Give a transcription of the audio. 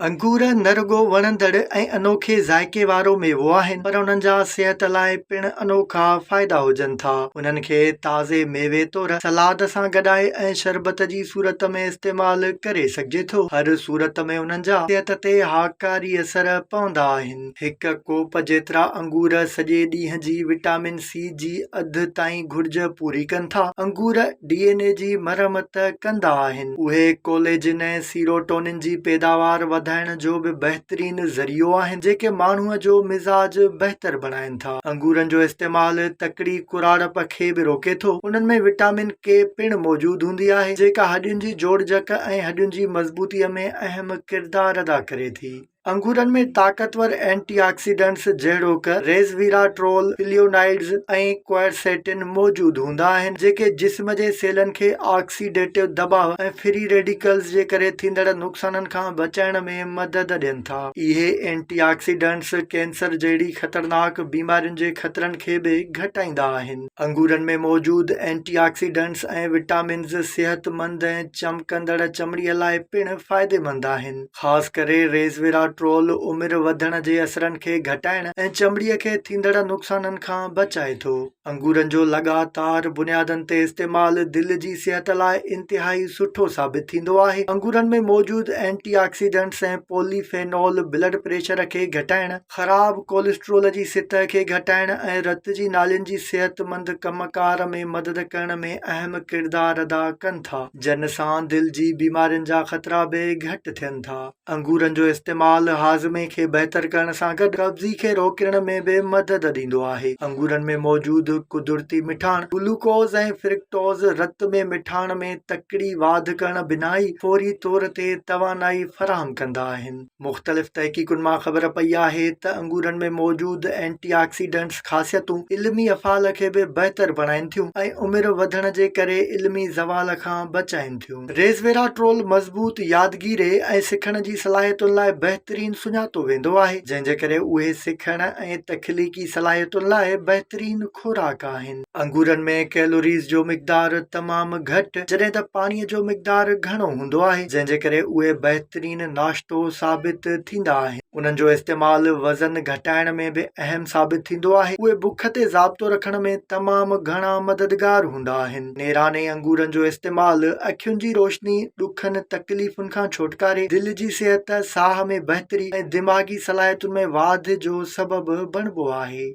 انگور نه رڳو وڻندڙ ۽ انوکي ذائقي وارو ميوو آهن پر انهن جا صحت لاء پڻ انوکا فائدا هجن ٿا. انهن کي تازي ميوي طور سلاد سان گڏائي ۽ شربت جي صورت ۾ استعمال ڪري سگهجي ٿو. هر صورت ۾ انهن جا صحت تي هاڪاري اثر پوندا آهن. هڪ ڪوپ جيترا انگور سڄي ڏينهن جي وٽامن سي جي اڌ تائين گهرج پوري ڪن ٿا. انگور ڊي اين اي جي مرمت ڪندا آهن. اهي ڪوليجن ۽ سيروٽونن جي پيداوار وڌائڻ جو به بهترين ذريعو آهن، جيڪي ماڻهوء جو مزاج بهتر بڻائين ٿا. انگورن جو استعمال تڪڙي ڪراڙپ کي به روڪي ٿو. انهن ۾ وٽامن ڪي پڻ موجود هوندي آهي، جيڪا هڏين جي جوڙجڪ ۽ هڏين جي مضبوطيء ۾ اهم ڪردار ادا ڪري ٿي. انگورن ۾ طاقتور اينٽي آڪسيڊنٽس جهڙوڪ ريسويراٽرول، فليونائڊز ۽ ڪوئرسيٽن موجود هوندا آهن، جيڪي جسم جي سيلن کي آڪسيڊيٽو دٻاء ۽ فري ريڊيڪلز جي ڪري ٿيندڙ نقصانن کان بچائڻ ۾ مدد ڏين ٿا. اهي اينٽي آڪسيڊنٽس ڪينسر جهڙي خطرناڪ بيمارين جي خطرن کي به گهٽائيندا آهن. انگورن ۾ موجود اينٽي آڪسيڊنٽس ۽ وٽامنز صحتمند ۽ چمڪندڙ چمڙي لاء پڻ فائديمند آهن. خاص ڪري ريسويراٽرول عمر وڌڻ جي اثرن کي گهٽائڻ ۽ چمڙي کي ٿيندڙ نقصانن کان بچائي ٿو. انگورن جو لڳاتار بنيادن تي استعمال دل جي صحت لاء انتهائي سٺو ثابت ٿيندو آهي. انگورن ۾ موجود antioxidants ۽ polyphenol blood pressure کي گهٽائڻ، خراب ڪوليسٽرول جي سطح کي گهٽائڻ ۽ رت جي نالين جي صحتمند ڪم ڪار ۾ مدد ڪرڻ ۾ اهم ڪردار ادا ڪن ٿا، جن سان دل جي بيمارين جا خطرا به گهٽ ٿين ٿا. انگورن جو استعمال هاضمي کي بهتر ڪرڻ سان گڏ قبضي کي روڪڻ ۾ به مدد ڏيندو آهي. انگورن ۾ موجود قدرتي مٺاڻ، گلوڪوز ۽ فرڪٽوز رت ۾ مٺاڻ ۾ تڪڙي واڌ ڪرڻ بنا ئي فوري طور تي توانائي فراهم ڪندا آهن. مختلف تحقيقن مان خبر پئي آهي ته انگورن ۾ موجود اينٽي آڪسيڊنٽس خاصيتون علمي افعال کي به بهتر بڻائين ٿيون ۽ عمر وڌڻ جي ڪري علمي زوال کان بچائين ٿيون. ريسويراٽرول مضبوط يادگيري ۽ سکڻ جي صلاحيتن لاء بهترين سڃاتو ويندو آهي، جنهن جي ڪري اهي سکڻ ۽ تخليقي صلاحيتن لاء بهترين خوراڪ آهن. انگورن ۾ ڪيلوريز جو مقدار تمام گهٽ جڏهن ته پاڻي جو مقدار گهڻو هوندو آهي، جنهن جي ڪري اهي بهترين ناشتو ثابت ٿيندا آهن. انهن جو استعمال وزن گهٽائڻ ۾ به اهم ثابت ٿيندو آهي. اهي بک تي ضابطو رکڻ ۾ تمام گهڻا مددگار هوندا آهن. نيراني انگورن جو استعمال اکين جي روشني، ڏکن تڪليفن کان ڇوٽڪاري، دل جي صحت، ساهه ۾ بهتري ۽ دماغي صلاحيتن ۾ واڌ جو سبب بڻبو آهي.